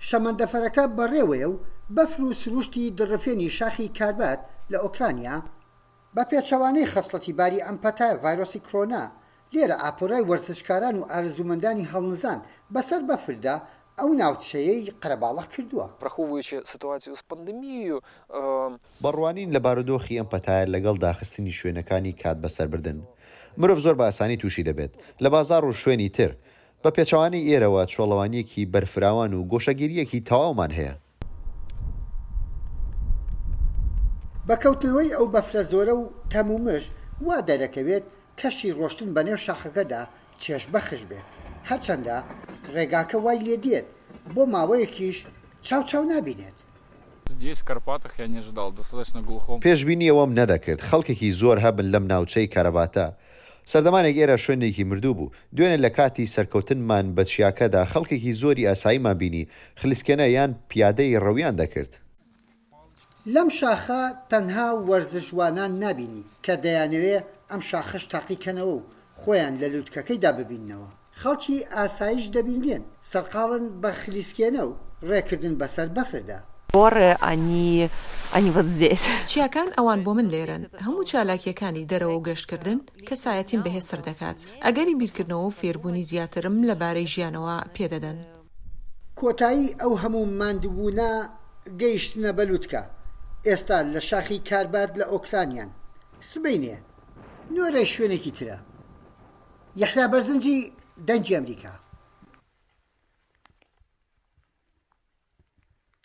شەمەندەفەرەکە بەڕێوەیە و بەفر و سروشتی دڕفێنی شاخی کاربات لە ئۆکرانیا، بە پێچەوانەی خەسڵەتی باری ئەم پەتایە ڤایرۆسی کرۆنا، لێرە ئاپۆرای وەرزشکاران و ئارەزوومەندانی هەڵنزان بەسەر بەفردا ئەو ناوچەیەی قەرەباڵغ کردووە. بە ڕوانین لە بارودۆخی ئەم پەتایە لەگەڵ داخستنی شوێنەکانی کات بەسەربردن، مرۆڤ زۆر بە ئاسانی تووشی دەبێت لە بازاڕ و شوێنی تر. بە پێچەوانەی ئێرەوە چۆڵەوانییەکی بەرفراوان و گۆشەگیرییەکی تەواومان هەیە. بە کەوتنەوەی ئەو بەفرە زۆرە و تەم و مژ، وا دەرەکەوێت کەشی ڕۆشتن بەنێو شاخەکەدا چێژبەخش بێت، هەرچەندە ڕێگاکە وای لێدێت بۆ ماوەیەکیش چاو چاو نابینێت. پێشبینی ئەوەم نەدەکرد خەڵکێکی زۆر هەبن لەم ناوچەی کارەباتە. سەردەمانێک ئێرە شوێنێکی مردوو بوو. دوێنێ لە کاتی سەرکەوتنمان بە چیاکەدا خەڵکێکی زۆری ئاساییمان بینی خلیسکێنە یان پیادەی ڕەویان دەکرد. لەم شاخە تەنها وەرزشوانان نابینی کە دەیانەوێ ئەم شاخەش تاقی کەنەوە و خۆیان لە لوتکەکەیدا ببیننەوە. خەڵکی ئاسایش دەبینرێن سەرقاڵن بە خلیسکێنە و ڕێکردن بەسەر بەفردا. چیاکان ئەوان بۆ من لێرەن. هەموو چالاکییەکانی دەرەوە و گەشتکردن کەسایەتیم بەهێزتر دەکات. ئەگەری بیرکردنەوە و فێربوونی زیاترم لەبارەی ژیانەوە پێدەدەن. کۆتایی ئەو هەموو ماندووبوونە گەیشتنە بە لوتکە. ئێستا لە شاخی کاربات لە ئۆکرانیان. سبەینێ نۆرەی شوێنێکی ترە. یەحیا بەرزنجی، دەنگی ئەمریکا.